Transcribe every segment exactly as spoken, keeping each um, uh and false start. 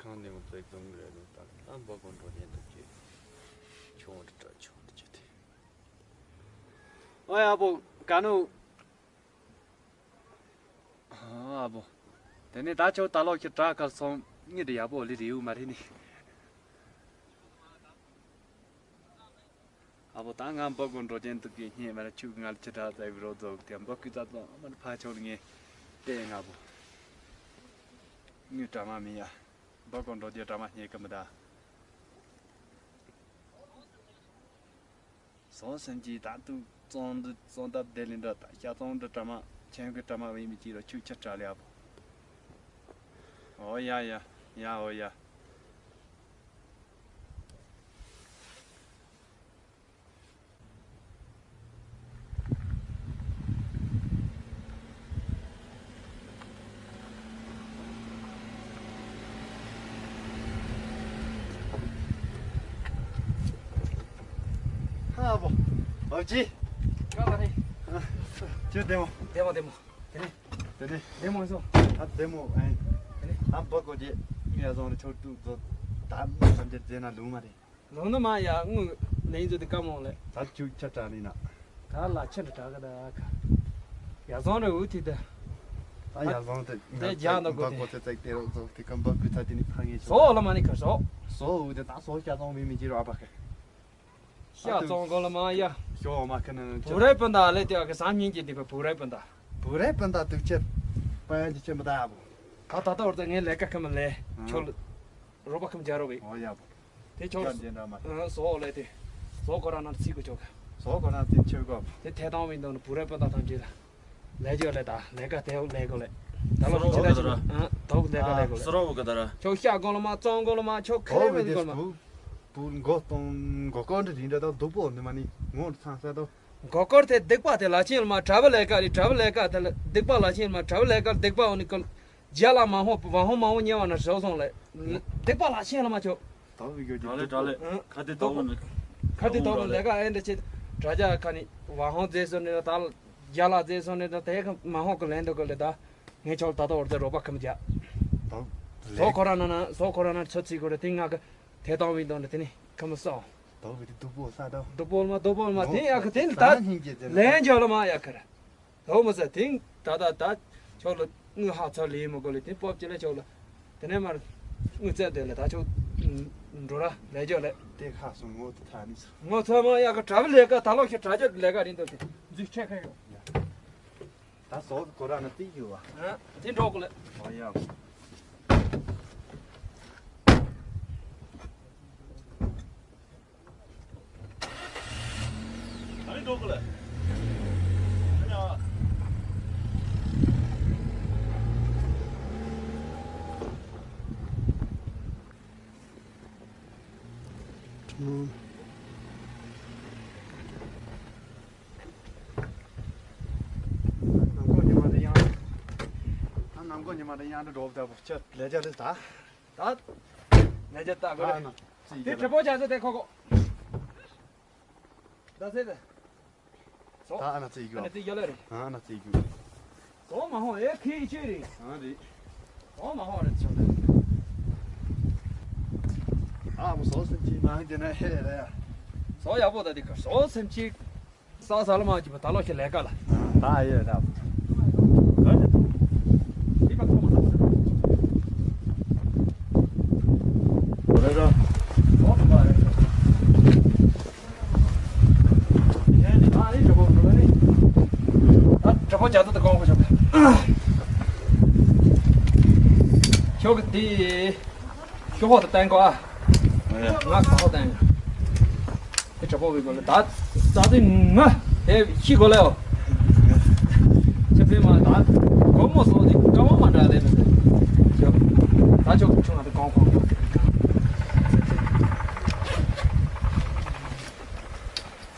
ཁང་ནས་འོང་ཚེ་གང་རེད་ནོ། ད་ལྟ་འབའ་གོ་འགྲོ་ཉན་དུ་ཅེ་ཆུང་དུ་ཏྲ་ཆུང་དུ་ཅེ་དེ། ཨོ་ཡ་བོ་ག་ནོ། ཨ་བོ། དེ་ནས་ད་ཆོ་ད་ལོག་ཁྱི་དྲག་ཁར་སོང་། གཉིད་ཡག་པོ་ལི་རེའུ་མ་རེད་ནི། ཨ་བོ་ད་ང་འབའ་གོ་འགྲོ་ཅན་དུ་གི་སྙེ་མ་ར་ཆུ་ང་ལ་ཁྱི་དྲག་ཙག་གི་རོ་ཙོག་དེ་འབའ་གི་ཙག་ཙོག་མ་ར་ཕ་ཆོ་ལ་ངས་བལྟས་ང་བོ། ངའི་དྲ་མ་མི་ཡ། འབའ་གོ་འགྲོ་རྒྱུ་དྲ་མ་རྙེད་གི་མི་ད། ཟོ་སེམས་ཀྱི་ད་དུ་བཙོང་འདི་བཙོང་སྟབས་བདེ་ལི་འདྲ་ད་ཤ་བཙོང་འདི་དྲ་མ་ཁྱེད་ཀྱི་དྲ་མ་བའི་མི་གཅིག་ར་ཆུ་ཁྱི་དྲ་ལི་ཨ་བོ། ཨོ་ཡ་ཡ་ཡ་ཨོ་ཡ། ཧ་བོ། ཨོ་ཅི། ཀ་བ་རེད། ཅི་བདེ་མོ། བདེ་མོ་བདེ་མོ། དེ་ནས། དེ་ནས། བདེ་མོ་སོ། ད་བདེ་མོ་ཨེ། དེ་ནས། ད་འབའ་གོ་རྒྱལ་ངའི་བཟང་རེ་ཆོག་ཏུ་ཛོ། ད་མི་ཐམས་ཅད་རྫས་ན་ལུང་མ་རེད། ལོང་ནི་མ་ཡ་དངུལ་ལེན་རྒྱུ་དེ་བཀའ་མོང་ལེ། ད་ཁྱུག་ཆ་དྲག་ནི་ན། ད་ལ་ཆེ་འདྲ་དྲག་གི་ད་ཁ། ཡ་བཟང་རེ་འུ་ཐི་ད། ད་ཡ་བཟང་དེ་དེ་རྒྱ་ནག་གོ་དེ། འབའ་གོ་ཚེ་ཚེག་དེ་རོགས་ཚོགས་དེ་ཀམ་འབའ་ཀུ་ཚ་དེ་ནི་ཕ་ངེ་ཆོག་སོ་ལ་མ་ནི་ཁ་སོ། སོ་འུ་དེ་ད་སོ་ཤ་ཚོང་བའི་མི་གྱི་རོགས་པ་ཁ། ཤ་ཚོང་གོ་ལ་མ་ཡ། ཤོ་མ་ཁ་ན་ཆོ། བུ་རའི་སྤུན་ཟླ་ལེ་དེ་ཨ་ཁ་སང་ཉིན་གྱི་དེ་བུ་རའི་སྤུན་ཟླ། བུ་རའི་སྤུན་ཟླ་དུ་ཆེ། པ་ཡ་ཅི་ཆེ་མི་ད་ཡ་བོ། ད་ད་ད་འོར་ད་ངའི་ལས་ཀ་ཁ་མ་ལས་ཆོ་ལ། རོགས་པ་ཁམ་རྒྱ་རོ་བས། ཨོ་ཡ་བོ། དེ་ཁྱོད་ཀྱང་དེ་འདྲ་མ་རེད། ཨ་སོ་ལས་དེ། སོ་ཁོ་རང་ནང་ཚིག་གོ་ཆོག་ག་སོ་ཁོ་རང་ཚིག་ཆོད་གོ་དེ་ཐད་གཏོང་བའི་དོན་བུ་རའི་སྤུན་ཟླ་ཐམས་ཅད་ལ། ལས་ཆོད་ལས་ད་ལས་ཀ་དེ་ལས་གོ་ལས། ད་ལོ་སོ་ཁོ་ཁོ་ད་ར། ཨ་ད་ལས་ཀ་ལས་གོ་ལས། སོ་ཁོ་ཁོ་ད་ར། ཁྱོད་ཤ་གོ་ལ་མ་བཙོང་གོ་ལ་མ་ཁྱོད་ཁེ་ལས་མེད་གོ་ལ་མ། བུ་མགོ་སྟོང་མགོ་སྐོར་འདྲ་རིང་འདྲ་ད་སྡུག་པོ་འདི་མ་ནི་ངོ་ཚང་ས་ད། མགོ་སྐོར་དེ་སྡིག་པ་དེ་ལ་ཆེན་ལ་མ་གྲྭ་བུ་ལས་ཀ་རེད། གྲྭ་བུ་ལས་ཀ་དེ་ལ་སྡིག་པ་ལ་ཆེན་ལ་མ་གྲྭ་བུ་ལས་ཀ་སྡིག་པ་འོ་ནི་ཀོ། རྒྱ་ལ་མ་ཧོ་བ་ཧོ་མ་ཧོ་ཉེ་བ་ན་བཟོ་སོང་ལེ། སྡིག་པ་ལ་ཆེན་ལ་མ་ཆོ། ད་བི་གོ་གྲ་ལེ་གྲ་ལེ། ཁ་དེ་ཏོག་ནི། ཁ་དེ་ཏོག་ལེ་ཀ་ཨེ་འདྲ་ཆེ། དྲ་རྒྱ་ཁ་ནི་བ་ཧོ་རྫས་སོ་ནི་ད་རྒྱ་ལ་རྫས་སོ་ནི་ད་དེ་ཁ་མ་ཧོ་ཀ་ལེན་དོ་ཀ་ལེ་ད། ངས་ཆོ་ད་ཏོག་འོར་དེ་རོགས་པ་ཁམ་རྒྱ། ད་ལེ། སོ་ཁོ་ར་ན་ན་སོ་ཁོ་ར་ན་ཚོ་ཚིག་གོ་རེ་དེ་ང་ག་དེ་ཏོག་བི་དོན་དེ་ནི་ཁམ་སོ། ད་བི་དེ་སྡུག་པོ་ས་ད། སྡུག་པོ་མ་སྡུག་པོ་མ་དེ་ཡ་ཁ་དེ་ནི་ད། ལེན་ཆོ་ལ་མ་ཡ་ཁ་ར། དོག་མི་ཟ་དེང་ད་ད་ད་ཕྱོགས་ལ་དངུལ་ཧ་ཚ་ལེ་མི་དགོས་ལེ་དེ་སྤོབས་ཅི་ལེ་ཕྱོགས་ལ། དེ་ནས་མར་དངུལ་རྩད་དེ་ལེ་ད་ཕྱོགས་འགྲོ་ར་ལེ་ཇོ་ལེ། དེ་ཁ་སོང་ངོ་དེ་ཐ་ནི་སོ། ངོ་ཚ་མ་ཡ་ག་གྲབ་ལེ་ག་ད་ལོག་ཤི་དྲ་རྒྱ་ལེ་ག་རིན་དོ་དེ་འཛུལ་ཆེ་ཁ་ཡོད། ད་སོ་གོ་ར་ན་ཏི་ཡོད་བ། དེ་འགྲོ་གོ་ལེ། ཨོ་ཡ། ཨ་ནི་འགྲོ་གི་ལ། ཨ་ནི་ཨ། ནམ་གོ་ཉི་མ་དེ་ཡང་། ཨ་ནམ་གོ་ཉི་མ་དེ་ཡང་འགྲོ་འགྲོ་བ་ལྟ་བུ་ཁྱོད་ལས་བྱ་རེད་ད། ད། ལས་བྱ་ལྟ་དགོས་རེད། ཨ་ན་ཙི་དེ་གྲི་པོ་བྱ་ཚེ་དེ་ཁོ་ཁོ། ད་ཟེར་ཏེ། སོ། ད་ཨ་ན་ཙི་ཨ་ན་ཙི་རྒྱ་ལ་རེད། ཨ་ན་ཙི་རྒྱུ། སོ་མ་ཧོ་ཨེ་ཁི་ཅི་རེད། ཨ་རེད། སོ་མ་ཧོ་རེད་ཆོ་ད། ཨ་མོ་སོ་སེམས་ཅི་མ་ཧི་དེ་ན་ཧེ་རེད་ཡ། སོ་ཡག་པོ་ད་དེ་ག་སོ་སེམས་ཅི། ས་ས་ལ་མ་ཅི་པ་ད་ལོ་ཤི་ལས་ཀ་ལ། ད་ཡོད་ད། ཨ་རེད། དེ་པ་ཁོ་མ་ལ། རེད་རེད། སོ་ད་རེད། ཨ་ནི་གྲོགས་པོ་འགྲོ་ནི། ཨ་གྲོགས་པོ་ཇ་ཏོ་དེ་གོང་ཁོ་ཆོག་གི། ཁྱོད་ཀྱི་དེ་ཤོག་ཧོ་དེ་བསྟན་གོ་ཨ། ང་ཁ་ཧོ་བསྟན། དེ་གྲོགས་པོ་བི་གོ་ལ་ད་ད་དེ་ང་དེ་ཤི་གོ་ལེའོ། ཁྱེད་ཕེ་མ་ད་སྒོར་མོ་སོགས་དེ་དཀའ་བ་མ་འདྲ་ལེ་མི་ཟེར། ད་ཆོག་ཆུང་ང་དེ་གོང་ཁོ།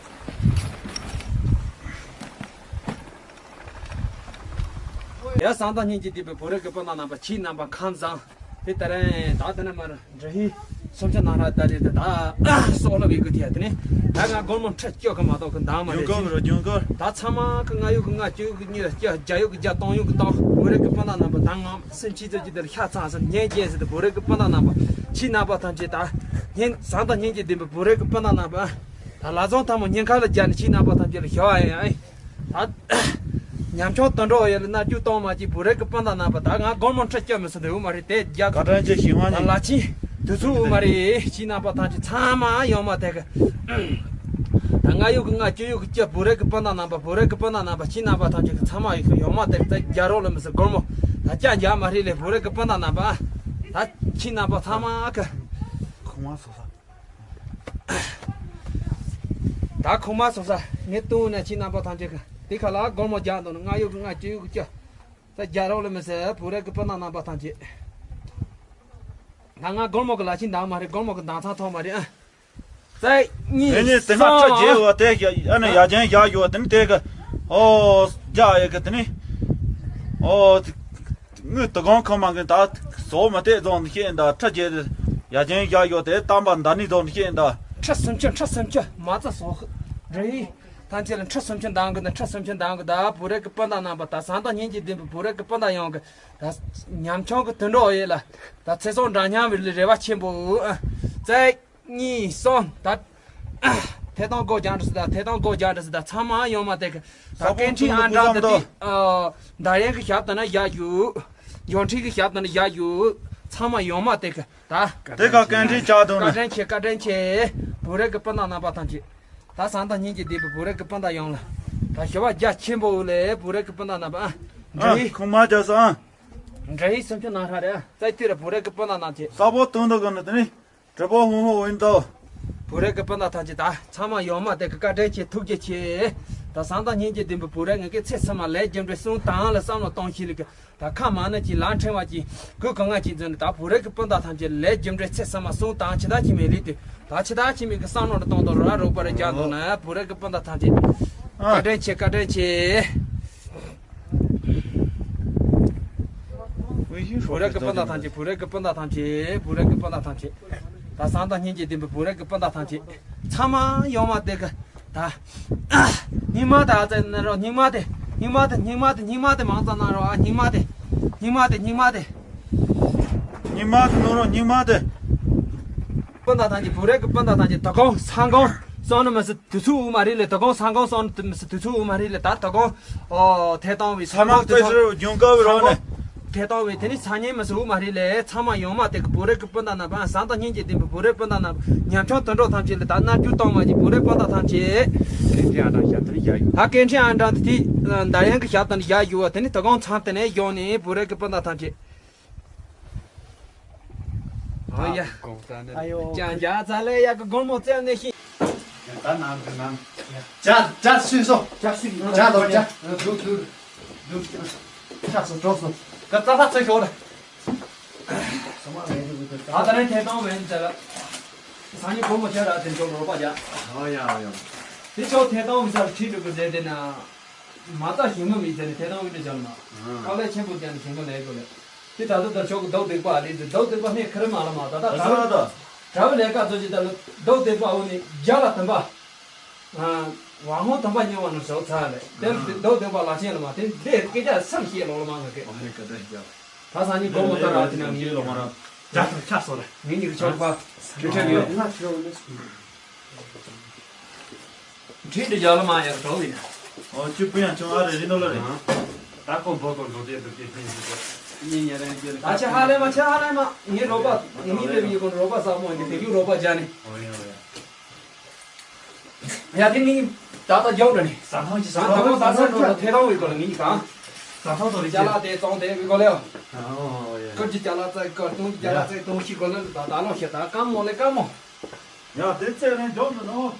ཡ་སང་ད་སྙིང་རྗེ་དེ་བའི་བོད་རིགས་ཀྱི་སྤུན་ཟླ་རྣམ་པ་ཁྱེད་རྣམ་པ་ཁམས་བཟང་། དེ་ལྟར་ད་དེ་ནས་མར་འདྲ་ཧི། སུམ་ཅུ་ནང་ལ་ད་རེད་དེ་ད་སོག་ལོ་བི་གི་དེ་ཡ་དེ་ནི་ད་ང་སྒོར་མོ་ཁྲི་བཅུ་གི་མ་གཏོགས་གི་འདང་མ་རེད། རྒྱུན་གོར་རྒྱུན་གོར། ད་ཚང་མ་གི་ལྔ་ཡོད་གི་ལྔ། བཅུ་ཡོད་གི་བཅུ། བརྒྱ་ཡོད་གི་བརྒྱ། སྟོང་ཡོད་གི་སྟོང་། བོད་རིགས་གི་སྤུན་ཟླ་རྣམ་པ་ད་ང་སེམས་ཅི་ཙམ་ཅི་དེར་ཤ་ཚ་ཟེར་ཉན་རྒྱལ་ཟེར་དེ་བོད་རིགས་གི་སྤུན་ཟླ་རྣམ་པ་ཁྱེད་རྣམ་པ་ཐམས་ཅད་ད་ཉན་བཟང་དང་སྙིང་རྗེ་ལྡན་པའི་བོད་རིགས་གི་སྤུན་ཟླ་རྣམ་པ་ད་ལ་བཟང་ཐལ་མོ་ཉེན་ཁ་ལ་སྦྱར་ནས་ཁྱེད་རྣམ་པ་ཐམས་ཅད་ལ་ཞུ་བ་ཡིན། ཨ། ད་ཉམ་ཆུང་དུད་འགྲོ་ཡོད་ལ་མནར་གཅོད་གཏོང་མ་གཅིག་བོད་རིགས་ཀྱི་སྤུན་ཟླ་རྣམ་པ། ད་ང་སྒོར་མོ་ཁྲི་བཅུ་མི་སྲིད་འདོད་མ་རེད་དེ་རྒྱ། བཀའ་དྲིན་ཆེ་ཞུ་བ་ད་ཡིན། ལ་ཕྱིན་དུས་ཚོད་འོས་མ་རེད། ཁྱེད་རྣམ་པ་ཐམས་ཅད་ཚང་མ་ཡོང་མ་དེ་གི། ད་ལྔ་ཡོད་གི་ལྔ། བཅུ་ཡོད་གི་བཅུ། བོད་རིགས་ཀྱི་སྤུན་ཟླ་རྣམ་པ། བོད་རིགས་ཀྱི་སྤུན་ཟླ་རྣམ་པ་ཁྱེད་རྣམ་པ་ཐམས་ཅད་ཀྱི་ཚང་མ་ཡོང་མ་དེ་གི་ད་རྒྱ་རོགས་ལ་མི་སྲིད་སྒོར་མོ་ད་བརྒྱ་རྒྱག་མ་རེད་ལས། བོད་རིགས་ཀྱི་སྤུན་ཟླ་རྣམ་པ། ད་ཁྱེད་རྣམ་པ་ཚང་མ་གི། ཁོང་མ་སོ་ས། ད་ཁོང་མ་སོང་ས་ངས་བཏུང་ནས་ཁྱེད་རྣམ་པ་ཐམས་ཅད་ཀྱི་དེ་ཁ་ལ་སྒོར་མོ་རྒྱག་འདུག་ན། ལྔ་ཡོད་ཀྱི་ལྔ། བཅུ་ཡོད་ཀྱི་བཅུ། ད་རྒྱ་རོགས་ལ་མི་ཟེར། བོད་རིགས་ཀྱི་སྤུན་ཟླ་རྣམ་པ་ཐམས་ཅད། ད་ང་སྒོར་མོ་གི་ལ་ཕྱིན་འདང་མ་རེད། སྒོར་མོ་གི་འདང་ཚང་ཐོག་མ་རེད། ཨ། རྩེ་གཉིས། དེ་ནས་དེ་སྔ་ཁྲི་བརྗེ་བ་དེ་ཨ་ནི་ཡ་རྒྱན་བཞག་ཡོད། དེ་ནི་དེ་གི་ཨོ་རྒྱག་ཡོད་གི། དེ་ནི་ཨོ། དངུལ་དུ་གང་ཁོ་མ་གི་ད་བཟོ་མ་དེ་རྫོང་ནི་ཤེས་ད། ཁྲི་བརྒྱད་ཡ་རྒྱན་བཞག་ཡོད་དེ་གཏམ་པ་འདའ་ནི་རྫོང་ནི་ཤེས་ད། ཁྲི་སུམ་ཅུ། ཁྲི་སུམ་ཅུ་མ་རྩ་བཟོ་འདྲ་ཡིན། ཐམས་ཅད་ལ་ཁྲི་སུམ་ཅུ་འདང་གི་ན། ཁྲི་སུམ་ཅུ་འདང་གི། ད་བོད་རིགས་ཀྱི་སྤུན་ཟླ་རྣམ་པ། ད་བཟང་དང་སྙིང་རྗེ་ལྡན་པའི་བོད་རིགས་ཀྱི་སྤུན་ཟླ་ཡོངས་ཀྱི་ད་ཉམ་ཆུང་གི་དུད་འགྲོ་ཡོད་ལ་ད་ཚེ་སྲོག་འདྲ་མཉམ་བའི་རེ་བ་ཆེན་པོ། ཨ། རྩེ་གཉིས་གསུམ། ད་ཐད་གཏོང་སྒོ་རྒྱག་འདྲ་ཟེར། ད་ཐད་གཏོང་སྒོ་རྒྱག་འདྲ་ཟེར། ད་ཚང་མ་ཡོང་མ་དེ་གི་ད་ས་བོན་སྐད་འཕྲིན་ཨང་གྲངས་འདི་དེ་འདར་ཡན་གི་ཞབས་ཏུ་ན་བཞག་ཡོད། འབྱོར་འཕྲིན་གི་ཞབས་ཏུ་ན་བཞག་ཡོད། ཚང་མ་ཡོང་མ་དེ་གི་ད། དེ་ག་སྐད་འཕྲིན་བྱ་དུང་ན། བཀའ་དྲིན་ཆེ། བཀའ་དྲིན་ཆེ། བོད་རིགས་ཀྱི་སྤུན་ཟླ་རྣམ་པ་ཐམས་ཅད། ད་བཟང་དང་སྙིང་རྗེ་ལྡན་པའི་བོད་རིགས་ཀྱི་སྤུན་ཟླ་ཡོངས་ལ་ད་ཞུ་བ་རྒྱ་ཆེན་པོ་ལས། བོད་རིགས་ཀྱི་སྤུན་ཟླ་རྣམ་པ། ཨ། འདྲ་ཡིན། ཁུངས་མ་རྒྱག་སོང་། འདྲ་ཡིན། སུམ་ཅུ་ནང་ཧྲ་རེད། ཨ། རྩ་ཐུར་བོད་རིགས་ཀྱི་སྤུན་ཟླ་རྣམས་ཀྱིས་ས་བོ་དུང་དུ་གི་ནི་དེ་ནི་གྲི་པོ་ཧུང་ཧུང་འོན་ཏོ། བོད་རིགས་ཀྱི་སྤུན་ཟླ་ཐམས་ཅད་ད་ཚང་མ་ཡོང་མ་དེ་གི་བཀའ་དྲིན་ཆེ། ཐུགས་རྗེ་ཆེ། ད་བཟང་དང་སྙིང་རྗེ་ལྡན་པའི་བོད་རིགས་ངེད་ཀྱི་ཚེ་ཚང་མ་ལས་རྒྱུ་འབྲས་གསུམ་དང་ལ་བསམ་བློ་གཏོང་ཤེས་ལ་གི་ད་ཁ་མ་ན་གྱི་ལག་ཕྲེང་བ་གྱི་གུ་གང་ང་གྱི་འཛིན་ད་བོད་རིགས་ཀྱི་སྤུན་ཟླ་ཐམས་ཅད་ལས་རྒྱུ་འབྲས་ཚེ་ཚང་མ་གསུམ་དང་ཇི་ལྟར་གྱི་མེད་ལས་དུ་ད་ཇི་ལྟར་གྱི་མེད་གི་བསམ་བློ་ལ་གཏོང་དོ་ར་རོགས་པ་ར་རྒྱག་འདུག་ན། བོད་རིགས་ཀྱི་སྤུན་ཟླ་ཐམས་ཅད་བཀའ་དྲིན་ཆེ། བཀའ་དྲིན་ཆེ། བོད་རིགས་ཀྱི་སྤུན་ཟླ་ཐམས་ཅད། བོད་རིགས་ཀྱི་སྤུན་ཟླ་ཐམས་ཅད། བོད་རིགས་ཀྱི་སྤུན་ཟླ་ཐམས་ཅད། ད་བཟང་དང་སྙིང་རྗེ་ལྡན་པའི་བོད་རིགས་ཀྱི་སྤུན་ཟླ་ཐམས་ཅད་ཚང་མ་ཡོང་མ་དེ་གི་ད། སྙིང་མ་དེ་ཨ་ཙི་ན་རོ། སྙིང་མ་དེ། སྙིང་མ་དེ། སྙིང་མ་དེ། སྙིང་མ་དེ་མང་ཙམ་ན་རོ། ཨ། སྙིང་མ་དེ། སྙིང་མ་དེ། སྙིང་མ་དེ། སྙིང་མ་དེ་ན་རོ། སྙིང་མ་དེ། སྤུན་ཟླ་ཐམས་ཅད། བོད་རིགས་ཀྱི་སྤུན་ཟླ་ཐམས་ཅད། དོ་དགོང་ས་གོང་སོང་ནི་མི་སྲིད། དུས་ཚོད་འོས་མ་རེད་ལས། དོ་དགོང་ས་གོང་སོང་ནི་མི་སྲིད། དུས་ཚོད་འོས་མ་རེད་ལས། ད་དོ་དགོང་ཨོ་ཐད་གཏོང་བའི་ས་མ་ཀ་ཚོད་རྒྱུན་སྐབས་རོགས་ནས། ཐད་གཏོང་བའི་དེ་ནི་སང་ཉིན་མི་སྲིད། འོས་མ་རེད་ལས། ཚང་མ་ཡོང་མ་དེ་གི་བོད་རིགས་ཀྱི་སྤུན་ཟླ་རྣམ་པ། བཟང་དང་སྙིང་རྗེ་ལྡན་པའི་བོད་རིགས་སྤུན་ཟླ་རྣམ་པ། ཉམ་ཆུང་དུད་འགྲོ་ཐམས་ཅད་ལ་ད་མནར་གཅོད་གཏོང་མ་གྱིས་བོད་རིགས་སྤུན་ཟླ་ཐམས་ཅད། སྐད་འཕྲིན་ཨང་གྲངས་ཞབས་ཏུ་བཞག་ཡོད། ད་སྐད་འཕྲིན་ཨང་གྲངས་དེ་དེ་འདར་ཡན་གྱི་ཞབས་ཏུ་བཞག་ཡོད། དེ་ནི་དོ་དགོང་ཚང་དེ་ནས་ཡོང་ནས་བོད་རིགས་ཀྱི་སྤུན་ཟླ་ཐམས་ཅད། ཨོ་ཡ། ཨ་ཡོ། ཅང་ཅང་ཙ་ལེ་ཡ་གི་སྒོར་མོ་བཙལ་ནས་ཤི། ད་ནང་དུ་ནང་། ཇ་ཇ་སུས་སོ། ཇ་སུས། ཇ་ལོ་ཇ། འདུག་འདུག་འདུག་ཆགས་སོ་འགྲོ་སོ། ད་ཙ་ལྷ་ཚོས་ཤོག་ར། ད་ད་ནས་ཐད་གཏོང་མེད་ཟེར། སང་ཉིན་སྒོར་མོ་ཁྱེར་ར་དེ་ཚོ་རོགས་པ་བྱ། ཨོ་ཡ་ཨོ་ཡ། དེ་ཚོ་ཐད་གཏོང་མི་ས་ཁྲིད་འགྲོ་དགོས་ཟེར་དེ་ན། མ་རྩ་ཞིང་མ་མི་ཟེར་ནས་ཐད་གཏོང་བི་འདྲ་བྱ་ལ་མ། དཀའ་ལས་ཆེན་པོ་བརྒྱབ་ནས་ཞིང་མ་ལས་དགོས་ལས། དེ་ད་དུང་ད་ཆོག་གི་རྡོ་སྡིག་པ་ལས་དེ་རྡོ་སྡིག་པ་ནས་ཁེར་མ་ལ་མ་ད་ད་ད་ད་ད། གྲྭ་བའི་ལས་ཀ་ཚོ་ཅི་ད་ལ་རྡོ་སྡིག་པ་འོ་ནི་རྒྱ་ལ་དམ་པ། ཝང་ཧོ་དམ་པ་ཉེ་བ་ན་ཞོག་ཚ་ལས་དེ་རྡོ་སྡིག་པ་ལ་ཆེན་ལ་མ་དེ་དེ་སྐད་ཆ་བསམ་ཤེས་ལོ་ལ་མ་ང་གི། ད་སང་ཉིན་སྒོར་མོ་ད་ར་དེ་ན་ངེད་ལོ་མ་ར། ཇ་ཐུབ་ཆགས་སོ་ལ། ངེད་གཉིས་ཀྱི་ཆོག་པ། ཁྲིད་ཁྲིད་ཡོད། ཁྲིད་དུ་རྒྱ་ལ་མ་ཡར་འགྲོ་བས་ན། ཨོ་ཅི་པུ་ཡང་ཆུང་ཨ་རེ་རི་ནོ་ལ་རེ། ད་ཁོང་བོ་ཁོང་འགྲོ་དེ་འདུག་སྐད་ཆ་ཡིན་ཟེར། གཉིས་ཉལ་རན་ཅེ་ལ། ད་ཆ་ཧ་ལས་མ་ཆ་ཧ་ལས་མ་ངའི་རོགས་པ་ངའི་ལས་ཡི་ཁོང་རོགས་པ་ཟབ་མོ་ཡིན་དེ་རྒྱུ་རོགས་པ་བྱ་ནི། ཨོ་ཡ་ཨོ་ཡ། ཡ་དེ་ནི་ད་ལྟ་རྒྱང་འགྲོ་ནི། ཟ་ཐང་ཅི་ཟ་ད་ཐང་ད་ད་ད་ད་ཐེ་རང་བའི་སྐོར་ལ་ངའི་གང་། ཟ་ཐང་དོ་རི་ཅ་ལག་དེ་བཙོང་དེ་བའི་སྐོར་ལ་ཡ། ཨོ་ཡ། ཀར་གྱི་ཅ་ལག་ཙེ་ཀར་ཏུང་གི་ཅ་ལག་ཙེ་ཏུང་ཤི་སྐོར་ལ་ད་ད་ལོ་ཤེ་ད་ཀམ་མོ་ལེ་ཀམ་མོ། ཡ་དེ་ཚེ་རིང་རྒྱང་འགྲོ་ནོ།